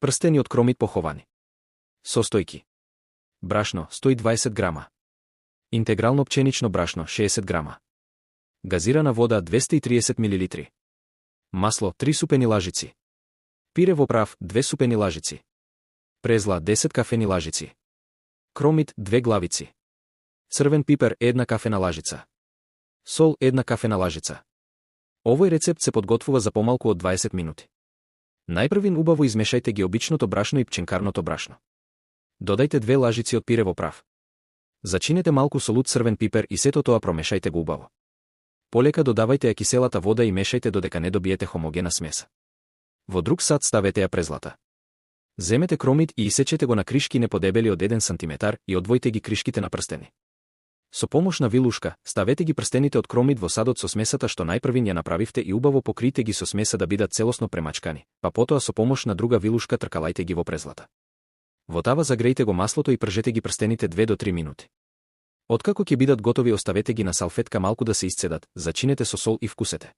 Прстени од кромит поховани. Состојки. Брашно 120 грама. Интегрално пченично брашно 60 грама. Газирана вода 230 мл. Масло 3 супени лажици. Пирево прав 2 супени лажици. Презла 10 кафени лажици. Кромит 2 главици. Црвен пипер 1 кафена лажица. Сол 1 кафена лажица. Овој рецепт се подготвува за помалку од 20 минути. Најпрвин убаво измешајте ги обичното брашно и пченкарното брашно. Додајте 2 лажици од пирево прав. Зачинете малку солут црвен пипер и сето тоа промешајте го убаво. Полека додавајте ја киселата вода и мешајте додека не добиете хомогена смеса. Во друг сад ставете ја презлата. Земете кромит и исечете го на кришки не подебели од 1 сантиметар и одвојте ги кришките на прстени. Со помош на вилушка, ставете ги прстените од кромит во садот со смесата што најпрвин ја направивте и убаво покрите ги со смеса да бидат целосно премачкани, па потоа со помош на друга вилушка тркалајте ги во презлата. Во тава загрејте го маслото и пржете ги прстените 2 до 3 минути. Откако ќе бидат готови, оставете ги на салфетка малку да се исцедат, зачинете со сол и вкусете.